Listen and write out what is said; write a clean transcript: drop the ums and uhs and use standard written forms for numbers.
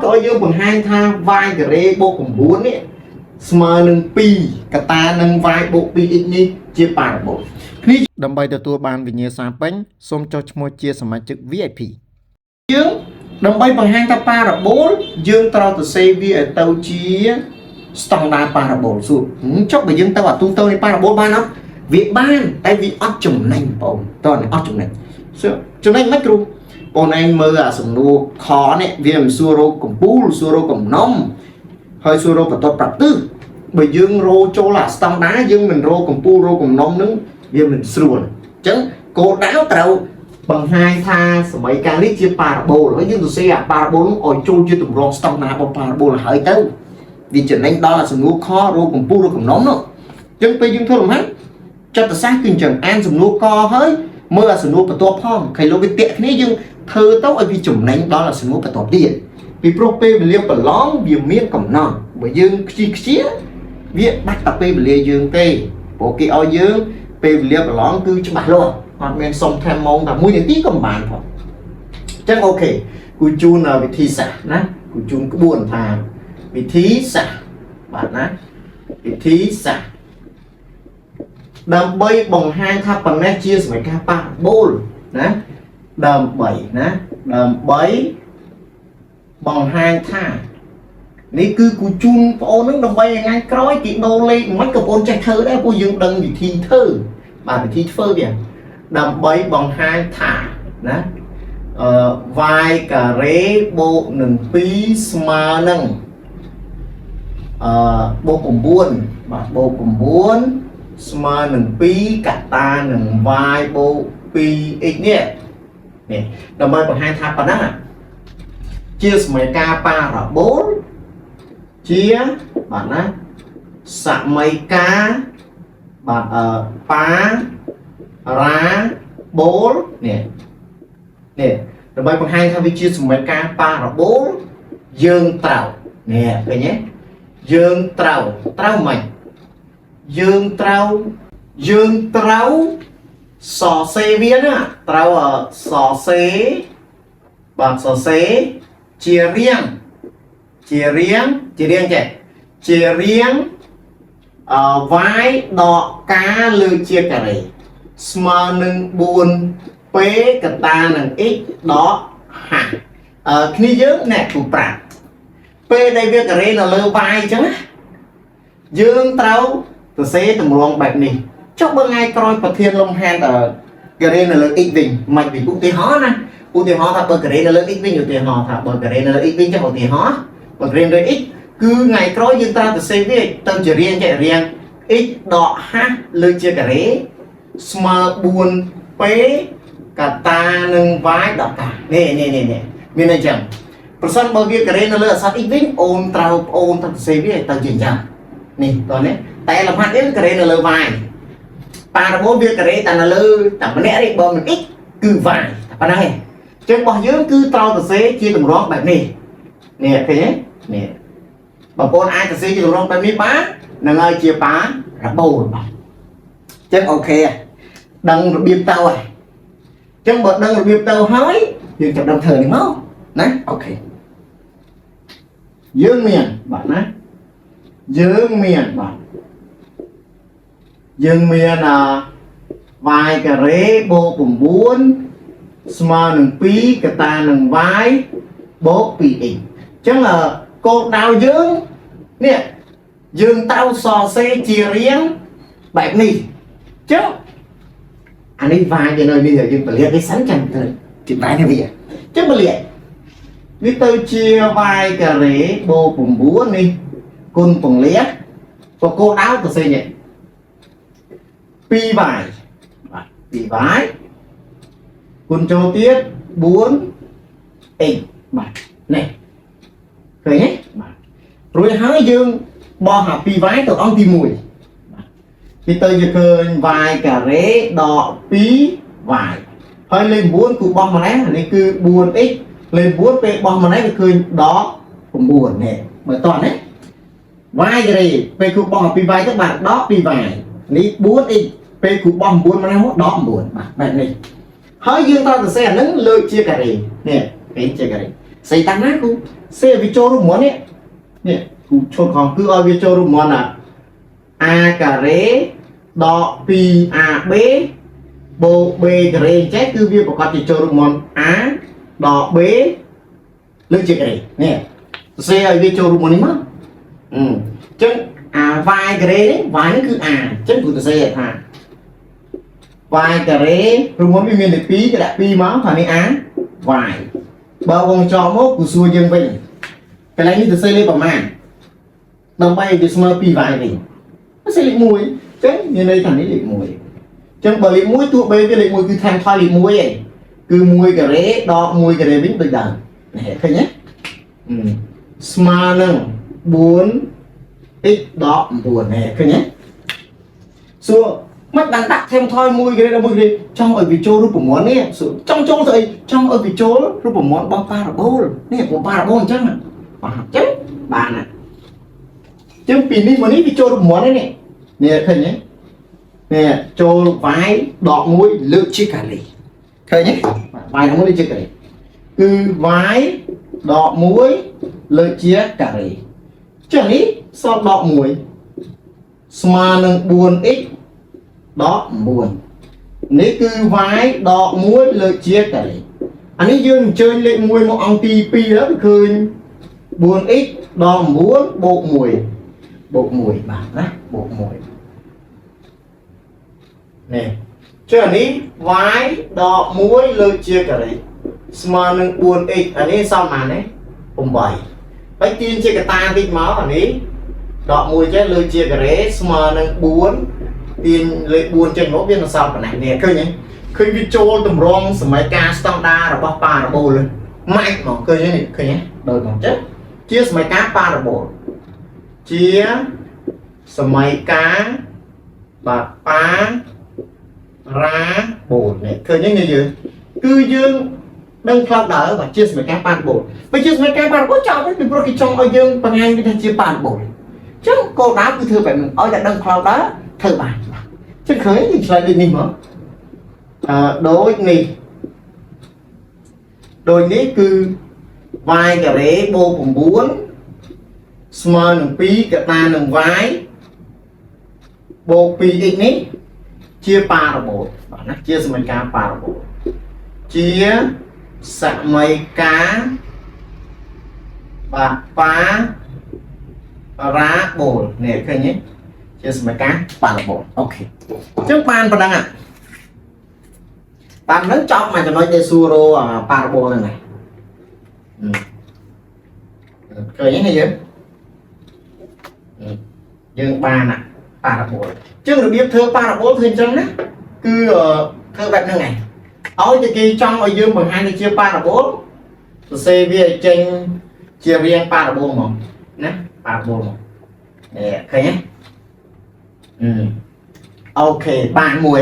គេឲ្យយើងបង្ហាញថា y ការ៉េបូក9នេះស្មើនឹង2កតានឹង y បូក 2x នេះជាប៉ារ៉ាបូលគ្នា ដើម្បីទទួលបានវិញ្ញាសាពេញសូមចុះឈ្មោះជាសមាជិក VIP យើងដើម្បីបង្ហាញថាប៉ារ៉ាបូលយើងត្រូវទៅសេវាឲ្យទៅជាស្តង់ដារប៉ារ៉ាបូលសួរចុះបើយើងទៅអាទូទៅនៃប៉ារ៉ាបូលបានអត់វាបានតែវាអត់ចំណេញបងតើអត់ចំណេញសួរចំណេញមិនគ្រូបងឯងមើលអាសំណួរខនេះវាមិនសួររកកំពូលសួររកកំណុំហើយសួររកបន្ទាត់ប្រាប់ទិសបើយើងរោចូលអាស្តង់ដារយើងមិនរកកំពូលរកកំណុំនឹងវាមិនស្រួលអញ្ចឹងគោលដៅត្រូវ បង្ហាញថាសម័យកាលនេះជាប៉ារ៉ាបូលហើយយើងសរសេរអាប៉ារ៉ាបូលនោះឲ្យចូលជាទម្រង់ស្តង់ដាររបស់ប៉ារ៉ាបូលហើយទៅវាចំណេញដល់អាសំណួរខរោគកំពូលរកកំណុំនោះអញ្ចឹងពេលយើងធ្វើលំហាត់ចិត្តសាស្ត្រគឺអញ្ចឹងអានសំណួរកហើយមើលអាសំណួរបន្ទាប់ផងខៃលោកវាតាក់គ្នាយើងធ្វើទៅឲ្យវាចំណេញដល់អាសំណួរបន្ទាប់ទៀតពីព្រោះពេលវេលាប្រឡងវាមានកំណត់បើយើងខ្ជិះខ្ជាវាបាត់តែពេលវេលាយើងទេព្រោះគេឲ្យយើងពេលវេលាប្រឡងគឺច្បាស់លាស់អត់មានសុំថែមម៉ោងតែ1នាទីក៏មិនបានផងអញ្ចឹង OK គូជូនវិធីសាស្ត្រណាគូជូនក្បួនថាវិធីសាស្ត្របាទណាវិធីសាស្ត្រដើម្បីបង្ហាញថាប៉ុណ្ណេះជាសមីការប៉ារបូលណាដើម្បីណាដើម្បីបង្ហាញថានេះគឺគូជូនបងអូននឹងដើម្បីឲ្យថ្ងៃក្រោយគេដូរលេខមិនក៏បងអូនចេះធ្វើដែរពួកយើងដឹងវិធីធ្វើបាទវិធីធ្វើវា ដើម្បីបង្ហាញថាណាអឺ y ការ៉េបូកនឹង2ស្មើនឹងអឺបូក9បាទបូក9ស្មើនឹង2កតានឹង y បូក 2x នេះនេះដើម្បីបង្ហាញថាប៉ុណ្ណឹងជាសមីការប៉ារ៉ាបូលជាបាទណាសមីការបាទអឺប៉ា រ៉ាបូលនេះនេះដើម្បីបង្ហាញថាវាជាសមីការប៉ារ៉ាបូលយើងត្រូវនេះឃើញទេយើងត្រូវត្រូវមិនយើងត្រូវយើងត្រូវសរសេរវាណាត្រូវសរសេរបាទសរសេរជារៀងជារៀងជារៀងចេះជារៀងអឺ y ដក k លើជាការ៉េ ស្មើនឹង 4p កតានឹង x ដក h អឺគ្នាយើងអ្នកគ្រូប្រាប់ពេលដែលវាការ៉េនៅលើ y អញ្ចឹងណាយើងត្រូវសរសេរទម្រង់បែបនេះចុះបើថ្ងៃក្រោយប្រធានលំហាត់អឺការ៉េនៅលើ x វិញមិនពីឧទាហរណ៍ណាឧទាហរណ៍ថាបើការ៉េនៅលើ x វិញឧទាហរណ៍ថាបើការ៉េនៅលើ x វិញចុះឧទាហរណ៍បើការ៉េនៅលើ x គឺថ្ងៃក្រោយយើងត្រូវសរសេរវាទៅជារាងចេះរាង x ដក h លើជាការ៉េ ស្មើ 4p កតានឹង y ដក k នេះនេះនេះនេះមានន័យចឹងប្រសិនបើវាការ៉េនៅលើអក្សរ x វិញអូនត្រូវអូនត្រូវសរសេរវាឲ្យទៅជាអញ្ចឹងនេះតោះនេះតែលំហាត់នេះការ៉េនៅលើ y ប៉ារ៉ាបូលវាការ៉េតែនៅលើតែម្នាក់នេះបើមិន x គឺ y តែប៉ុណ្ណឹងឯងអញ្ចឹងរបស់យើងគឺត្រូវសរសេរជាទម្រង់បែបនេះនេះឃើញទេនេះបងប្អូនអាចសរសេរជាទម្រង់បែបនេះបាននឹងហើយជាប៉ារ៉ាបូលបាទអញ្ចឹង OK ដឹងរបៀបទៅហើយអញ្ចឹងបើដឹងរបៀបទៅហើយយើងចាប់ដឹងធ្វើនេះមកណា OK យើងមានបាទណាយើងមានបាទយើងមានអ y ការ៉េបូក9ស្មើនឹង2កតានឹង y បូក 2x អញ្ចឹងគោលដៅយើងនេះយើងត្រូវសរសេរជារាងបែបនេះអញ្ចឹងអានេះ y វានៅនេះយើងពលាកវាសិនចាំទៅជា y នេះវាអញ្ចឹងពលាកវាទៅជា y ការ៉េបូក9នេះគុណពង្លាបកគោលដៅទៅសេញ 2y បាទ 2y គុណចូលទៀត 4x បាទនេះឃើញទេបាទរួចហើយយើងបោះអា 2y ទៅអង្គទី1បាទវាទៅជាឃើញ y ការ៉េដក 2y ហើយលេខ9គឺបោះមកនេះនេះគឺ 4x លេខ9ពេលបោះមកនេះវាឃើញដក9នេះមើលតោះណា y ការ៉េពេលគ្រូបោះ 2y ទៅបាទដក 2y នេះ 4x ពេលគ្រូបោះ9មកនេះដក9បាទបែបនេះហើយយើងត្រូវសរសេរអានឹងលើកជាការ៉េនេះពេលជាការ៉េ សេតាំងណាគូសេវាចូលរូបមន្តនេះនេះគូឈុតខំគឺឲ្យវាចូលរូបមន្តអា a ការ៉េដក 2ab បូក b ការ៉េអញ្ចេះគឺវាប្រកាសជាចូលរូបមន្ត a ដក b លើកជាការ៉េនេះសរសេរឲ្យវាចូលរូបមន្តនេះមកអឺអញ្ចឹងអា y ការ៉េនេះ y នេះគឺ a អញ្ចឹងគូសរសេរថា y ការ៉េរូបមន្តវាមានលេខ2គេដាក់2មកថានេះ a y បើវងចោមកគូសួរយើងវិញកន្លែងនេះសរសេរលេខប្រមាណដើម្បីឲ្យវាស្មើ 2y វិញសរសេរលេខ1អញ្ចឹងមានន័យថានេះលេខ1អញ្ចឹងបើលេខ1តួ b វាលេខ1គឺថែមថយលេខ1ឯងគឺ1ការ៉េដក1ការ៉េវិញដូចដើមនេះឃើញទេអឺស្មើនឹង 4x ដក9នេះឃើញទេសួរមិនបានដាក់ថែមថយ1ការ៉េដល់1ការ៉េចង់ឲ្យវាចូលរូបមន្តនេះសួរចង់ចូលទៅអីចង់ឲ្យវាចូលរូបមន្តរបស់ប៉ារ៉ាបូលនេះព្រោះប៉ារ៉ាបូលអញ្ចឹងបាទអញ្ចឹងបានណាអញ្ចឹងពីនេះមកនេះវាចូលរូបមន្តនេះនេះឃើញទេនេះចូល y ដក1លើកជាការ៉េឃើញទេ y ដក1លើកជាការ៉េគឺ y ដក1លើកជាការ៉េចឹងនេះសល់ដក1ស្មើនឹង 4x ដក9នេះគឺ y ដក1លើកជាការ៉េអានេះយើងអញ្ជើញលេខ1មកអង្គទី2ទៅឃើញ 4x ដក9បូក1បូក1បាទណាបូក1នេះចុះអានេះ y ដក1លើកជាការ៉េស្មើនឹង 4x អានេះសល់ប៉ុន្មានទេ8ហើយទាញជាកតាតិចមកអានេះដក1ចេះលើជាការ៉េស្មើនឹង4ទាញលេខ4ចេញមកវានឹងសល់ប៉ុណ្ណេះនេះឃើញទេឃើញវាចូលតម្រងសម័យការស្តង់ដារបស់ប៉ារ៉ាបូលម៉ាច់មកឃើញទេនេះឃើញទេដូចមកចឹងជាសម័យការប៉ារ៉ាបូលជាសម័យការបាទប៉ារ៉ាបូលនេះឃើញទេនេះយើងគឺយើងដឹងផ្លូវដើរបាទជាសម័យការប៉ារ៉ាបូលបើជាសម័យការប៉ារ៉ាបូលចប់ហើយពីព្រោះគេចង់ឲ្យយើងបង្ហាញវាថាជាប៉ារ៉ាបូលអញ្ចឹងគោលដៅគឺធ្វើបែបហ្នឹងឲ្យតែដឹងផ្លូវដើរធ្វើបានបាទចឹងឃើញយើងឆ្លើយដូចនេះមកអឺដូចនេះដូចនេះគឺ y ការ៉េបូក9ស្មើនឹង2កតានឹង y បូក 2x នេះជាប៉ារ៉ាបូលបាទណាជាសមីការប៉ារ៉ាបូលជាសមីការបាទប៉ារ៉ាបូលនេះឃើញទេជាសមីការប៉ារ៉ាបូល OK អញ្ចឹងបានប៉ុណ្ណឹងតាមហ្នឹងចប់មួយចំណុចដែលសួររប៉ារ៉ាបូលហ្នឹងហើយឃើញទេយើងយើងបានប៉ារ៉ាបូលអញ្ចឹងរបៀបធ្វើប៉ារ៉ាបូលធ្វើអញ្ចឹងណាគឺធ្វើបែបហ្នឹងឯងឲ្យតែគេចង់ឲ្យយើងបង្ហាញទៅជាប៉ារ៉ាបូលសរសេរវាឲ្យចេញជារាងប៉ារ៉ាបូលហ្មងណាប៉ារ៉ាបូលហ្មងនេះឃើញទេអឺ OK បានមួយ។